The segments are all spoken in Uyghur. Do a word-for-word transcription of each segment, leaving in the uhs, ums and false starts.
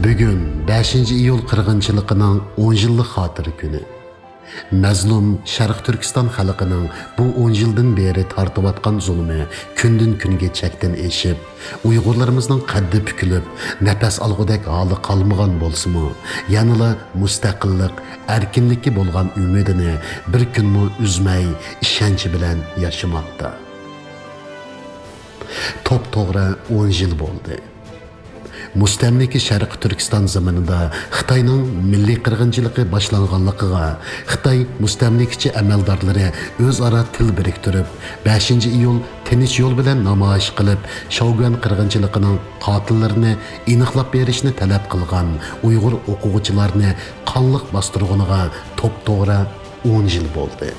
بۈگۈن بەشىنچى ئىيۇل قىرغىنچىلىقىنىڭ ئون يىللىق خاتىرە كۈنى. مەزلۇم شەرقىي تۈركىستان خەلقىنىڭ بۇ ئون يىلدىن بېرى تارتىۋاتقان زۇلۇمى كۈندىن-كۈنگە چەكتىن ئېشىپ، ئۇيغۇرلىرىمىزنىڭ قەددى پۈكۈلۈپ، نەپەس ئالغۇدەك ھالى قالمىغان بولسىمۇ، يەنىلا مۇستەقىللىق، ئەركىنلىككە بولغان ئۈمىدىنى بىر كۈنمۇ ئۈزمەي، ئىشەنچى بىلەن ياشىماقتا. توپتوغرا ئون يىل بولدى. مۇستەملىكە شەرقىي تۈركىستان زېمىنىدا خىتاينىڭ مىللىي قىرغىنچىلىقى باشلانغانلىقىغا، خىتاي مۇستەملىكىچى ئەمەلدارلىرى ئۆزئارا تىل بىرىكتۈرۈپ، بەشىنچى ئىيۇل تىنچ يول بىلەن نامايىش قىلىپ، شاۋگۈەن قىرغىنچىلىقىنىڭ قاتىللىرىنى ئېنىقلاپ بېرىشنى تەلەپ قىلغان ئۇيغۇر ئوقۇغۇچىلارنى قانلىق باستۇرغىنىغا توپتوغرا ئون يىل بولدى.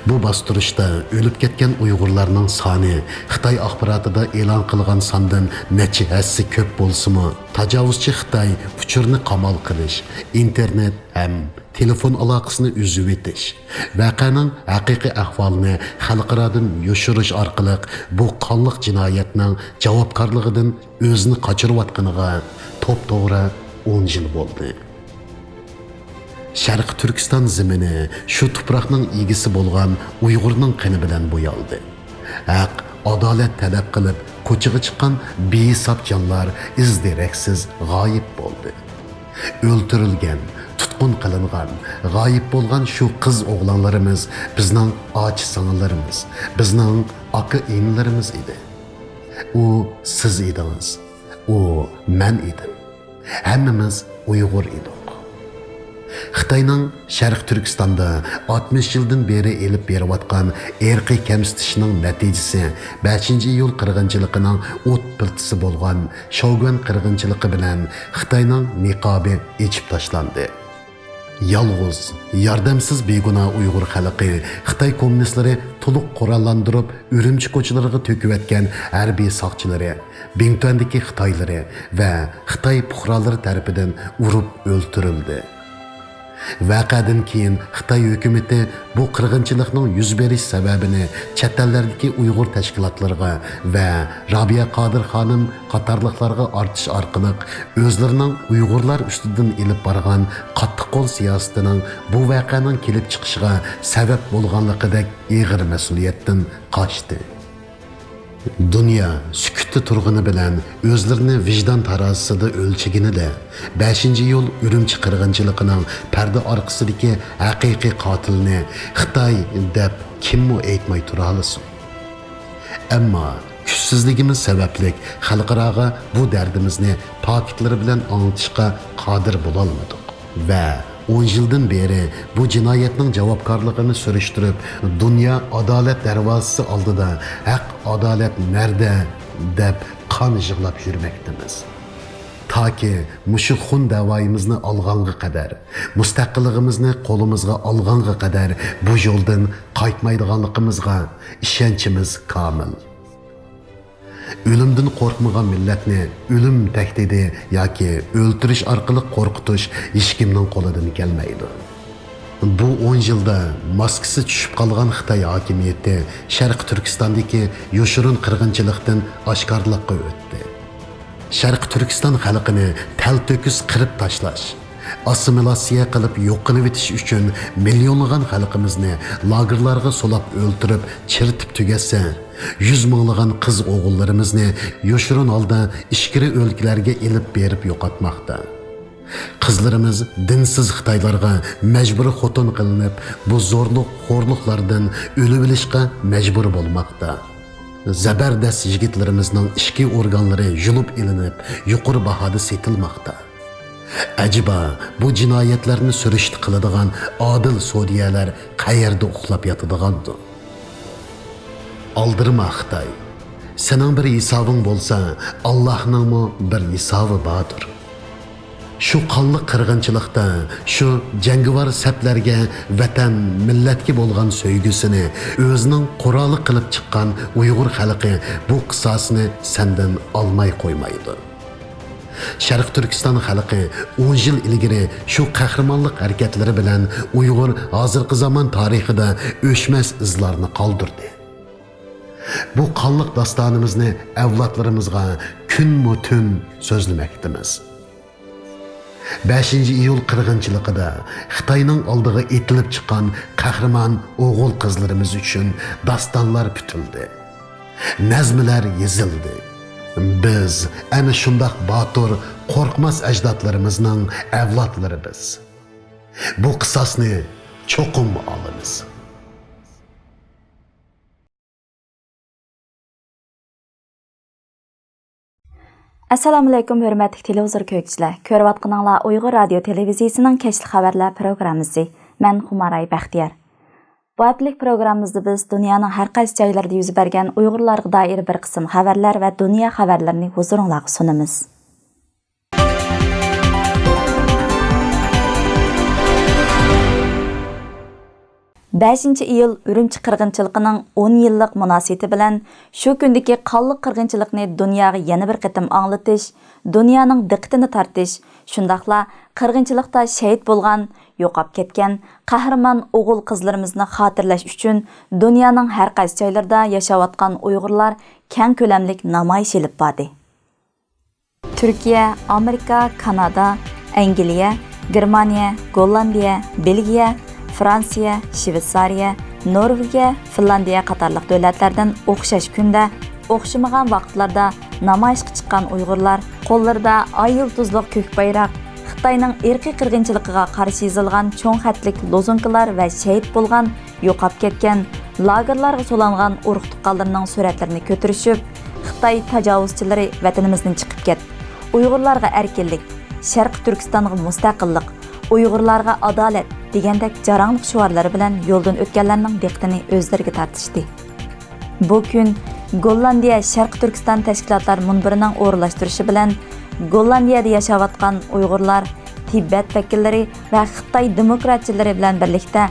بۇ باستۇرۇشتا ئۆلۈپ كەتكەن ئۇيغۇرلارنىڭ سانى خىتاي ئاخباراتىدا ئېلان قىلغان ساندىن نەچچە ھەسسە كۆپ بولسىمۇ، تاجاۋۇزچى خىتاي ئۇچۇرنى قامال قىلىش، ئىنتېرنېت ھەم تېلېفون ئالاقىسىنى ئۈزۈۋېتىش، ۋەقەنىڭ ھەقىقىي ئەھۋالىنى خەلقئارادىن يوشۇرۇش ئارقىلىق بۇ قانلىق جىنايەتنىڭ جاۋابكارلىقىدىن ئۆزىنى قاچۇرۇۋاتقىنىغا توپتوغرا ئون يىل بولدى. شەرقىي تۈركىستان زېمىنى شۇ تۇپراقنىڭ ئىگىسى بولغان ئۇيغۇرنىڭ قېنى بىلەن بويالدى. ھەق، ئادالەت تەلەپ قىلىپ كوچىغا چىققان بىھېساب جانلار ئىز-دېرەكسىز غايىب بولدى. ئۆلتۈرۈلگەن، تۇتقۇن قىلىنغان، غايىب بولغان شۇ قىز-ئوغلانلىرىمىز بىزنىڭ ئاچا-سىڭىللىرىمىز، بىزنىڭ ئاكا-ئىنىلىرىمىز ئىدى. ئۇ سىز ئىدىڭىز، ئۇ مەن ئىدىم. ھەممىمىز ئۇيغۇر ئىدۇق. خىتاينىڭ شەرقىي تۈركىستاندا ئاتمىش يىلدىن بېرى ئېلىپ بېرىۋاتقان ئىرقىي كەمسىتىشنىڭ نەتىجىسى بەشىنچى ئىيۇل قىرغىنچىلىقىنىڭ ئوت پىلتىسى بولغان شاۋگۈەن قىرغىنچىلىقى بىلەن خىتاينىڭ نىقابى ئېچىپ تاشلاندى. يالغۇز، ياردەمسىز بىگۇناھ ئۇيغۇر خەلقى خىتاي كوممۇنىستلىرى تولۇق قوراللاندۇرۇپ ئۈرۈمچى كوچىلىرىغا تۆكۈۋەتكەن ھەربىي ساقچىلىرى، بىڭتۈەندىكى خىتايلىرى ۋە خىتاي پۇقرالىرى تەرىپىدىن ئۇرۇپ ئۆلتۈرۈلدى. ۋەقەدىن كېيىن خىتاي ھۆكۈمىتى بۇ قىرغىنچىلىقنىڭ يۈز بېرىش سەۋەبىنى چەت ئەللەردىكى ئۇيغۇر تەشكىلاتلىرىغا ۋە رابىيە قادىر خانىم قاتارلىقلارغا ئارتىش ئارقىلىق ئۆزلىرىنىڭ ئۇيغۇرلار ئۈستىدىن ئېلىپ بارغان قاتتىق قول سىياسىتىنىڭ بۇ ۋەقەنىڭ كېلىپ چىقىشىغا سەۋەب بولغانلىقىدەك ئېغىر مەسئۇلىيەتتىن قاچتى. دۇنيا سۈكۈتتە تۇرغىنى بىلەن ئۆزلىرىنى ۋىجدان تارازىسىدا ئۆلچىگىنىدە، بەشىنچى ئىيۇل ئۈرۈمچى قىرغىنچىلىقىنىڭ پەردە ئارقىسىدىكى ھەقىقىي قاتىلنى خىتاي دەپ كىممۇ ئېيتماي تۇرالىسۇن؟ ئەمما كۈچسىزلىكىمىز سەۋەبلىك خەلقئاراغا بۇ دەردىمىزنى پاكىتلىرى بىلەن ئاڭلىتىشقا قادىر بولالمىدۇق. ۋە ئون يىلدىن بېرى بۇ جىنايەتنىڭ جاۋابكارلىقىنى سۈرۈشتۈرۈپ، دۇنيا ئادالەت دەرۋازىسى ئالدىدا «ھەق، ئادالەت نەدە؟» دەپ قان يىغلاپ يۈرمەكتىمىز. تاكى مۇشۇ خۇن دەۋايىمىزنى ئالغانغا قەدەر، مۇستەقىللىقىمىزنى قولىمىزغا ئالغانغا قەدەر بۇ يولدىن قايتمايدىغانلىقىمىزغا ئىشەنچىمىز كامىل. ئۆلۈمدىن قورقمىغان مىللەتنى ئۆلۈم تەھدىتى ياكى ئۆلتۈرۈش ئارقىلىق قورقۇتۇش ھېچكىمنىڭ قولىدىن كەلمەيدۇ. بۇ ئون يىلدا ماسكىسى چۈشۈپ قالغان خىتاي ھاكىمىيىتى شەرقىي تۈركىستاندىكى يوشۇرۇن قىرغىنچىلىقتىن ئاشكارىلىققا ئۆتتى. شەرقىي تۈركىستان خەلقىنى تەلتۆكۈس قىرىپ تاشلاش، ئاسسىمىلياتسىيە قىلىپ يوق قىلىۋېتىش ئۈچۈن مىليونلىغان خەلقىمىزنى لاگېرلارغا سولاپ ئۆلتۈرۈپ، چىرىتىپ تۈگەتسە، يۈز مىڭلىغان قىز-ئوغۇللىرىمىزنى يوشۇرۇن ھالدا ئىچكىرى ئۆلكىلەرگە ئېلىپ بېرىپ يوقاتماقتا. قىزلىرىمىز دىنسىز خىتايلارغا مەجبۇرىي خوتۇن قىلىنىپ، بۇ زورلۇق-خورلۇقلاردىن ئۆلۈۋېلىشقا مەجبۇر بولماقتا. زەبەردەس يىگىتلىرىمىزنىڭ ئىچكى ئورگانلىرى يۇلۇپ ئېلىنىپ، يۇقىرى باھادا سېتىلماقتا. ئەجەبا، بۇ جىنايەتلەرنى سۈرۈشتە قىلىدىغان ئادىل سودىيەلەر قەيەردە ئۇخلاپ ياتىدىغاندۇ؟ ئالدىرىما، خىتاي. سېنىڭ بىر ھېسابىڭ بولسا، ئاللاھنىڭمۇ بىر ھېسابى باردۇر. شۇ قانلىق قىرغىنچىلىقتا شۇ جەڭگىۋار سەپلەرگە، ۋەتەن، مىللەتكە بولغان سۆيگۈسىنى ئۆزىنىڭ قورالى قىلىپ چىققان ئۇيغۇر خەلقى بۇ قىساسنى سەندىن ئالماي قويمايدۇ. شەرقىي تۈركىستان خەلقى ئون يىل ئىلگىرى شۇ قەھرىمانلىق ھەرىكەتلىرى بىلەن ئۇيغۇر ھازىرقى زامان تارىخىدا ئۆچمەس ئىزلارنى قالدۇردى. بۇ قانلىق داستانىمىزنى ئەۋلادلىرىمىزغا كۈنمۇ تۈن سۆزلىمەكتىمىز. بەشىنچى ئىيۇل قىرغىنچىلىقىدا خىتاينىڭ ئالدىغا ئېتىلىپ چىققان قەھرىمان ئوغۇل-قىزلىرىمىز ئۈچۈن داستانلار پۈتۈلدى. نەزمىلەر يېزىلدى. بىز ئەنە شۇنداق باتۇر، قورقماس ئەجدادلىرىمىزنىڭ ئەۋلادلىرى بىز. بۇ قىساسنى چوقۇم ئالىمىز. ئەسسالامۇئەلەيكۇم، ھۆرمەتلىك تېلېۋىزور كۆرگۈچىلەر. كۆرۈۋاتقىنىڭلار ئۇيغۇر رادىيو تېلېۋىزىيىسىنىڭ كەچلىك خەۋەرلەر پروگراممىسى. مەن خۇماراي بەختىيار. بۇ ھەپتىلىك پروگراممىمىزدا بىز دۇنيانىڭ ھەر قايسى جايلىرىدا يۈز بەرگەن ئۇيغۇرلارغا دائىر بىر قىسىم خەۋەرلەر ۋە دۇنيا خەۋەرلىرىنى ھۇزۇرۇڭلارغا سۇنىمىز. بەشىنچى ئىيۇل ئۈرۈمچى قىرغىنچىلىقىنىڭ ئون يىللىق مۇناسىۋىتى بىلەن شۇ كۈندىكى قانلىق قىرغىنچىلىقنى دۇنياغا يەنە بىر قېتىم ئاڭلىتىش، دۇنيانىڭ دىققىتىنى تارتىش، شۇنداقلا قىرغىنچىلىقتا شېھىت بولغان، يوقاپ كەتكەن قەھرىمان ئوغۇل-قىزلىرىمىزنى خاتىرىلەش ئۈچۈن دۇنيانىڭ ھەر قايسى جايلىرىدا ياشاۋاتقان ئۇيغۇرلار كەڭ كۆلەملىك نامايىش ئېلىپ باردى. تۈركىيە، ئامېرىكا، كانادا، ئەنگلىيە، گېرمانىيە، گوللاندىيە، بېلگىيە، فرانسىيە، شىۋېتسارىيە، نورۋېگىيە، فىنلاندىيە قاتارلىق دۆلەتلەردىن ئوخشاش كۈندە، ئوخشىمىغان ۋاقىتلاردا نامايىشقا چىققان ئۇيغۇرلار قوللىرىدا ئاي يۇلتۇزلۇق كۆك بايراق، خىتاينىڭ ئىرقىي قىرغىنچىلىقىغا قارشى يېزىلغان چوڭ خەتلىك لوزۇنكىلار ۋە شېھىت بولغان، يوقاپ كەتكەن، لاگېرلارغا سولانغان ئۇرۇق-تۇغقانلىرىنىڭ سۈرەتلىرىنى كۆتۈرۈشۈپ، «خىتاي تاجاۋۇزچىلىرى، ۋەتىنىمىزدىن چىقىپ كەت! ئۇيغۇرلارغا ئەركىنلىك! شەرقىي تۈركىستانغا مۇستەقىللىق! ئۇيغۇرلارغا ئادالەت!» دېگەندەك جاراڭلىق شوئارلىرى بىلەن يولدىن ئۆتكەنلەرنىڭ دىققىتىنى ئۆزلىرىگە تارتىشتى. بۇ كۈن گوللاندىيە شەرقىي تۈركىستان تەشكىلاتلار مۇنبىرىنىڭ ئورۇنلاشتۇرۇشى بىلەن گوللاندىيەدە ياشاۋاتقان ئۇيغۇرلار، تىبەت ۋەكىللىرى ۋە خىتاي دېموكراتچىلىرى بىلەن بىرلىكتە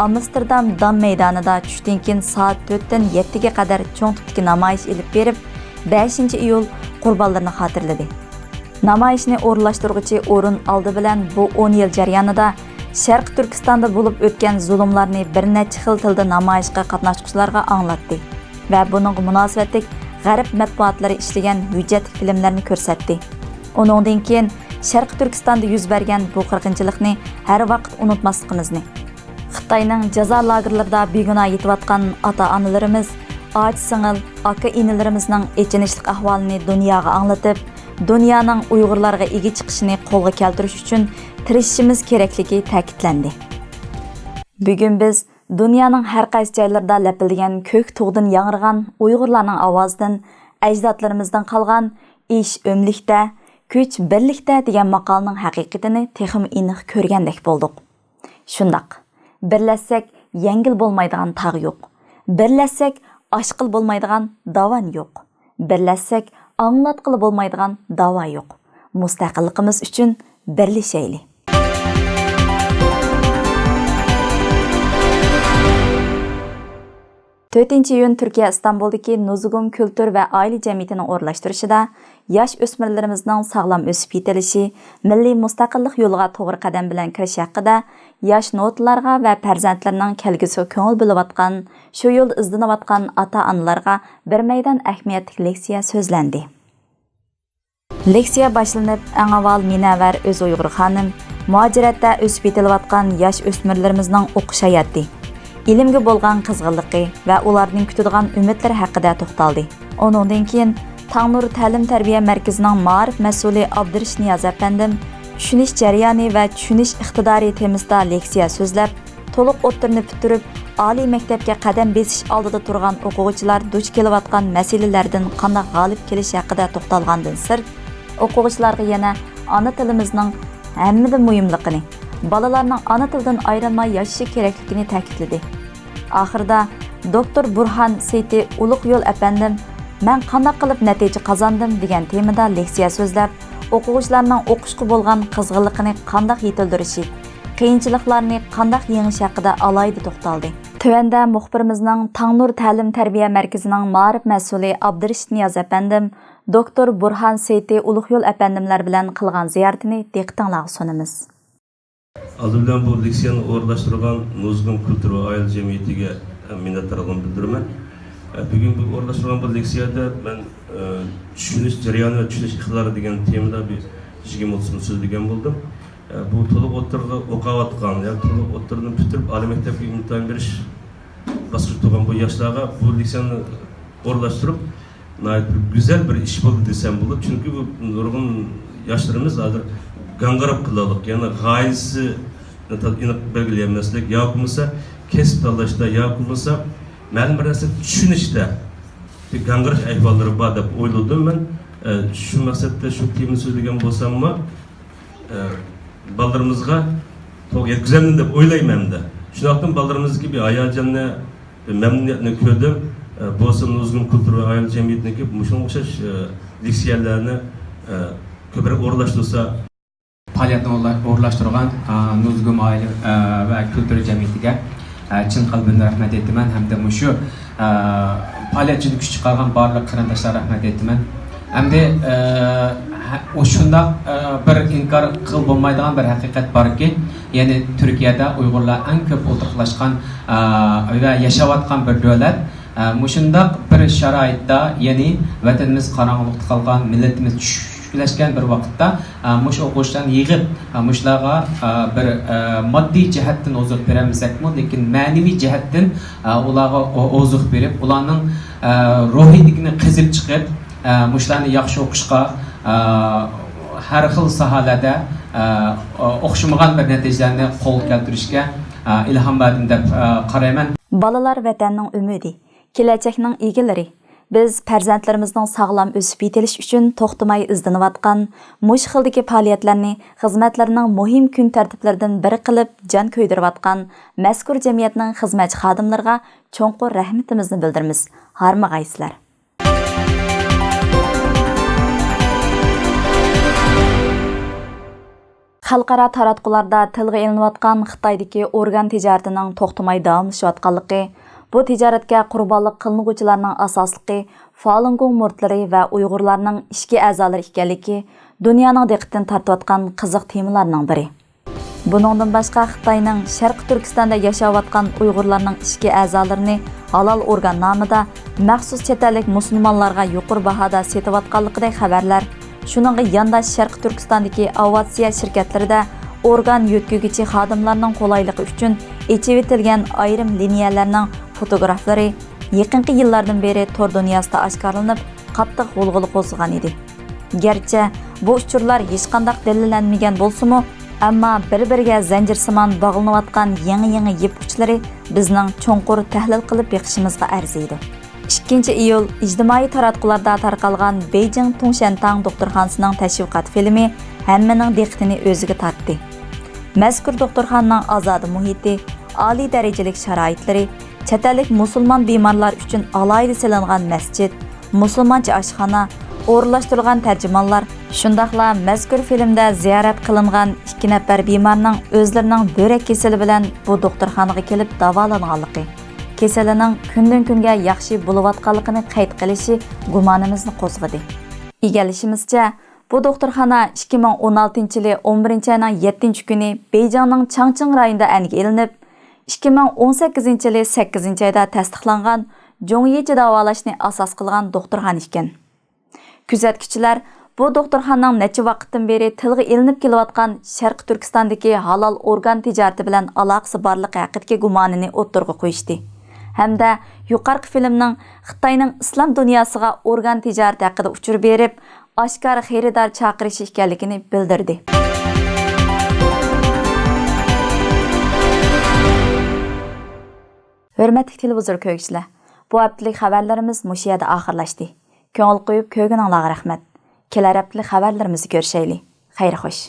ئامستېردام دام مەيدانىدا چۈشتىن كېيىن سائەت تۆتتىن يەتتىگە قەدەر چوڭ تىپتىكى نامايىش ئېلىپ بېرىپ، بەشىنچى ئىيۇل قۇربانلىرىنى خاتىرىلىدى. نامايىشنى ئورۇنلاشتۇرغۇچى ئورۇن ئالدى بىلەن بۇ ئون يىل جەريانىدا شەرقىي تۈركىستاندا بولۇپ ئۆتكەن زۇلۇملارنى بىر نەچچە خىل تىلدا نامايىشقا قاتناشقۇچىلارغا ئاڭلاتتى ۋە بۇنىڭغا مۇناسىۋەتلىك غەرب مەتبۇئاتلىرى ئىشلىگەن ھۆججەتلىك فىلىملەرنى كۆرسەتتى. ئۇنىڭدىن كېيىن شەرقىي تۈركىستاندا يۈز بەرگەن بۇ قىرغىنچىلىقنى ھەر ۋاقىت ئۇنتۇماسلىقىمىزنى، خىتاينىڭ جازا لاگېرلىرىدا بىگۇناھ يېتىۋاتقان ئاتا-ئانىلىرىمىز، ئاچا-سىڭىل، ئاكا-ئىنىلىرىمىزنىڭ ئېچىنىشلىق ئەھۋالىنى دۇنياغا ئاڭلىتىپ، دۇنيانىڭ ئۇيغۇرلارغا ئىگە چىقىشىنى قولغا كەلتۈرۈش ئۈچۈن تىرىشىشىمىز كېرەكلىكى تەكىتلەندى. بۈگۈن بىز دۇنيانىڭ ھەر قايسى جايلىرىدا لەپىلدىگەن كۆك تۇغدىن ياڭرىغان ئۇيغۇرلارنىڭ ئاۋازىدىن ئەجدادلىرىمىزدىن قالغان «ئىش ئۆملۈكتە، كۈچ بىرلىكتە» دېگەن ماقالىنىڭ ھەقىقىتىنى تېخىمۇ ئېنىق كۆرگەندەك بولدۇق. شۇنداق، بىرلەشسەك يەڭگىلى بولمايدىغان تاغ يوق. بىرلەشسەك ئاشقىلى بولمايدىغان داۋان يوق. بىرلەشسەك ئاڭلاتقىلى بولمايدىغان داۋا يوق. مۇستەقىللىقىمىز ئۈچۈن بىرلىشەيلى. تۆتىنچى ئىيۇن تۈركىيە ئىستانبۇلدىكى نۇزۇگۇم كۈلتۈر ۋە ئائىلە جەمئىيىتىنىڭ ئورۇنلاشتۇرۇشىدا ياش ئۆسمۈرلىرىمىزنىڭ ساغلام ئۆسۈپ يېتىلىشى، مىللىي مۇستەقىللىق يولىغا توغرا قەدەم بىلەن كىرىش ھەققىدە ياش نوتىلارغا ۋە پەرزەنتلىرىنىڭ كەلگۈسىگە كۆڭۈل بۆلۈۋاتقان، شۇ يولدا ئىزدىنىۋاتقان ئاتا-ئانىلارغا بىر مەيدان ئەھمىيەتلىك لېكسىيە سۆزلەندى. لېكسىيە باشلىنىپ، ئەڭ ئاۋۋال مۇنەۋۋەر ئۆزى ئۇيغۇر خانىم مۇھاجىرەتتە ئۆسۈپ يېتىلىۋاتقان ياش ئۆسمۈرلىرىمىزنىڭ ئوقۇش ھاياتى، ئىلىمگە بولغان قىزغىنلىقى ۋە ئۇلاردىن كۈتىدىغان ئۈمىدلىرى ھەققىدە توختالدى. ئۇنىڭدىن كېيىن تاڭنۇر تەلىم-تەربىيە مەركىزىنىڭ مائارىپ مەسئۇلى ئابدۇرىش نىياز ئەپەندىم چۈشىنىش جەريانى ۋە چۈشىنىش ئىقتىدارى تېمىسىدا لېكسىيە سۆزلەپ، تولۇق ئوتتۇرىنى پۈتتۈرۈپ، ئالىي مەكتەپكە قەدەم بېسىش ئالدىدا تۇرغان ئوقۇغۇچىلار دۇچ كېلىۋاتقان مەسىلىلەردىن قانداق غالىب كېلىش ھەققىدە توختالغاندىن سىرت، ئوقۇغۇچىلارغا يەنە ئانا تىلىمىزنىڭ ھەممىدىن مۇھىملىقىنى، بالىلارنىڭ ئانا تىلدىن ئايرىلماي ياشىشى كېرەكلىكىنى تەكىتلىدى. ئاخىرىدا دوكتور بۇرھان سېيتى ئۇلۇغ يول ئەپەندىم «مەن قانداق قىلىپ نەتىجە قازاندىم؟» دېگەن تېمىدا لېكسىيە سۆزلەپ، ئوقۇغۇچىلارنىڭ ئوقۇشقا بولغان قىزغىنلىقىنى قانداق يېتىلدۈرۈشى، قىيىنچىلىقلارنى قانداق يېڭىش ھەققىدە ئالاھىدە توختالدى. تۆۋەندە مۇخبىرىمىزنىڭ تاڭنۇر تەلىم-تەربىيە مەركىزىنىڭ مائارىپ مەسئۇلى ئابدۇرېشىت نىياز ئەپەندىم، دوكتور بۇرھان سېيتى ئۇلۇغيول ئەپەندىملەر بىلەن قىلغان زىيارىتىنى دىققىتىڭلارغا سۇنىمىز. ئالدى بىلەن بۇ لېكسىيەنى ئورۇنلاشتۇرغان نۇزۇگۇم كۈلتۈر ۋە ئائىلە جەمئىيىتىگە مىننەتدارلىقىمنى بىلدۈرىمەن. بۈگۈن بۇ ئورۇنلاشتۇرغان بۇ لېكسىيەدە مەن، ئە، چۈشىنىش جەريانى ۋە چۈشىنىش ئىقتىدارى دېگەن تېمىدا بىر يىگىرمە ئوتتۇز مىنۇت سۆزلىگەن بولدۇم. ئە، بۇ تولۇق ئوتتۇرىغا ئوقۇۋاتقان، يا تولۇق ئوتتۇرىنى پۈتتۈرۈپ، ئالىي مەكتەپكە ئىمتىھان بېرىش باسقۇچىدا تۇرغان بۇ ياشلارغا بۇ لېكسىيەنى ئورۇنلاشتۇرۇپ، ناھايىتى بىر گۈزەل بىر ئىش بولدى دېسەم بولىدۇ. چۈنكى بۇ نۇرغۇن ياشلىرىمىز ھازىر گاڭگىراپ قېلىۋاتىدۇ. يەنى غايىسىنى تا-، ئېنىق بەلگىلىيەلمەسلىك ياكى بولمىسا كەسىپ تاللاشتا ياكى بولمىسا مەلۇم بىر نەرسە چۈشىنىشتە بىر گاڭگىراش ئەھۋاللىرى بار دەپ ئويلىدىم مەن. ئە، شۇ مەقسەتتە شۇ تېمىنى سۆزلىگەن بولساممۇ، ئە، بالىلىرىمىزغا توغرا يەتكۈزەلمىدىم دەپ ئويلايمەن ئەمدى. شۇنداقتىن بالىلىرىمىزدىكى بىر ھاياجاننى، بىر مەمنۇنىيەتنى كۆردۈم. ئە، بولسا نۇزۇگۇم كۈلتۈر ۋە ئائىلە جەمئىيىتىنىڭكى مۇشۇنىڭغا ئوخشاش، ئە، لېكسىيەلەرنى، ئە، كۆپرەك ئورۇنلاشتۇرسا. پائالىيەتنى ئورۇنلا-، ئورۇنلاشتۇرغان، ئە، نۇزۇگۇم ئائىلە، ئە، ۋە كۈلتۈر جەمئىيىتىگە، ئە، چىن قەلبىمدىن رەھمەت ئېيتىمەن ھەمدە مۇشۇ، ئە، پائالىيەت ئۈچۈن كۈچ چىقارغان بارلىق قېرىنداشلارغا رەھمەت ئېيتىمەن. ئەمدى، ئە، ھە-، ئۇ شۇنداق، ئە، بىر ئىنكار قىلغىلى بولمايدىغان بىر ھەقىقەت باركى، يەنى تۈركىيەدە ئۇيغۇرلار ئەڭ كۆپ ئولتۇراقلاشقان، ئە، ۋە ياشاۋاتقان بىر دۆلەت. ئە، مۇشۇنداق بىر شارائىتتا، يەنى ۋەتىنىمىز قاراڭغۇلۇقتا قالغان، مىللىتىمىز چۈشكۈنلەشكەن بىر ۋاقىتتا، ئە، مۇشۇ ئوقۇغۇچىلارنى يىغىپ، ئە، مۇشۇلارغا، ئە، بىر، ئە، ماددىي جەھەتتىن ئوزۇق بېرەلمىسەكمۇ، لېكىن مەنىۋى جەھەتتىن، ئە، ئۇلارغا ئو-، ئوزۇق بېرىپ، ئۇلارنىڭ، ئە، روھىيىتىنى قېزىپ چىقىپ، ئە، مۇشۇلارنى ياخشى ئوقۇشقا، ئە، ھەر خىل ساھەلەردە، ئە، ئوخشىمىغان بىر نەتىجىلەرنى قولغا كەلتۈرۈشكە، ئە، ئىلھام بەردىم دەپ، ئە، قارايمەن. بالىلار ۋەتەننىڭ ئۈمىدى، كېلەچەكنىڭ ئىگىلىرى. بىز پەرزەنتلىرىمىزنىڭ ساغلام ئۆسۈپ يېتىلىشى ئۈچۈن توختىماي ئىزدىنىۋاتقان، مۇشۇ خىلدىكى پائالىيەتلەرنى خىزمەتلىرىنىڭ مۇھىم كۈن تەرتىپلىرىدىن بىرى قىلىپ جان كۆيدۈرۈۋاتقان مەزكۇر جەمئىيەتنىڭ خىزمەتچى خادىملىرىغا چوڭقۇر رەھمىتىمىزنى بىلدۈرىمىز. ھارمىغايسىلەر! خەلقئارا تاراتقۇلاردا تىلغا ئېلىنىۋاتقان خىتايدىكى ئورگان تىجارىتىنىڭ توختىماي داۋاملىشىۋاتقانلىقى، بۇ تىجارەتكە قۇربانلىق قىلىنغۇچىلارنىڭ ئاساسلىقى فالۇنگوڭ مۇرىتلىرى ۋە ئۇيغۇرلارنىڭ ئىچكى ئەزالىرى ئىكەنلىكى دۇنيانىڭ دىققىتىنى تارتىۋاتقان قىزىق تېمىلارنىڭ بىرى. بۇنىڭدىن باشقا، خىتاينىڭ شەرقىي تۈركىستاندا ياشاۋاتقان ئۇيغۇرلارنىڭ ئىچكى ئەزالىرىنى ھالال ئورگان نامىدا مەخسۇس چەت ئەللىك مۇسۇلمانلارغا يۇقىرى باھادا سېتىۋاتقانلىقىدەك خەۋەرلەر، شۇنىڭغا يانداش شەرقىي تۈركىستاندىكى ئاۋىئاتسىيە شىركەتلىرىدە ئورگان يۆتكىگۈچى خادىملارنىڭ قولايلىقى ئۈچۈن ئېچىۋېتىلگەن ئايرىم لىنىيەلەرنىڭ فوتوگرافلىرى يېقىنقى يىللاردىن بېرى تور دۇنياسىدا ئاشكارىلىنىپ، قاتتىق غۇلغۇلا قوزغىغان ئىدى. گەرچە بۇ ئۇچۇرلار ھېچقانداق دەلىللەنمىگەن بولسىمۇ، ئەمما بىر-بىرىگە زەنجىرسىمان باغلىنىۋاتقان يېڭى-يېڭى يىپ ئۇچلىرى بىزنىڭ چوڭقۇر تەھلىل قىلىپ بېقىشىمىزغا ئەرزىيدۇ. ئىككىنچى ئىيۇل ئىجتىمائىي تاراتقۇلاردا تارقالغان بېيجىڭ تۇڭشەنتاڭ دوختۇرخانىسىنىڭ تەشۋىقات فىلىمى ھەممىنىڭ دىققىتىنى ئۆزىگە تارتتى. مەزكۇر دوختۇرخانىنىڭ ئازادە مۇھىتى، ئالىي دەرىجىلىك شارائىتلىرى، چەت ئەللىك مۇسۇلمان بىمارلار ئۈچۈن ئالاھىدە سېلىنغان مەسچىت، مۇسۇلمانچە ئاشخانا، ئورۇنلاشتۇرۇلغان تەرجىمانلار، شۇنداقلا مەزكۇر فىلىمدە زىيارەت قىلىنغان ئىككى نەپەر بىمارنىڭ ئۆزلىرىنىڭ بۆرەك كېسىلى بىلەن بۇ دوختۇرخانىغا كېلىپ داۋالانغانلىقى، كېسىلىنىڭ كۈندىن-كۈنگە ياخشى بولۇۋاتقانلىقىنى قەيت قىلىشى گۇمانىمىزنى قوزغىدى. ئىگىلىشىمىزچە، بۇ دوختۇرخانا ئىككى مىڭ ئون ئالتىنچى يىلى ئون بىرىنچى ئاينىڭ يەتتىنچى كۈنى بېيجىڭنىڭ چاڭچىڭ رايونىدا ئەنگە ئېلىنىپ، ئىككى مىڭ ئون سەككىزىنچى يىلى سەككىزىنچى ئايدا تەستىقلانغان جۇڭيىچى داۋالاشنى ئاساس قىلغان دوختۇرخانا ئىكەن. كۆزەتكۈچىلەر بۇ دوختۇرخانىنىڭ نەچچە ۋاقىتتىن بېرى تىلغا ئېلىنىپ كېلىۋاتقان شەرقىي تۈركىستاندىكى ھالال ئورگان تىجارىتى بىلەن ئالاقىسى بارلىقى ھەققىدىكى گۇمانىنى ئوتتۇرىغا قويۇشتى ھەمدە يۇقىرىقى فىلىمنىڭ خىتاينىڭ ئىسلام دۇنياسىغا ئورگان تىجارىتى ھەققىدە ئۇچۇر بېرىپ، ئاشكارا خېرىدار چاقىرىشى ئىكەنلىكىنى بىلدۈردى. ھۆرمەتلىك تېلېۋىزور كۆرگۈچىلەر، بۇ ھەپتىلىك خەۋەرلىرىمىز مۇشۇ يەردە ئاخىرلاشتى. كۆڭۈل قويۇپ كۆرگىنىڭلارغا رەھمەت. كېلەر ھەپتىلىك خەۋەرلىرىمىزدە كۆرۈشەيلى. خەير خوش.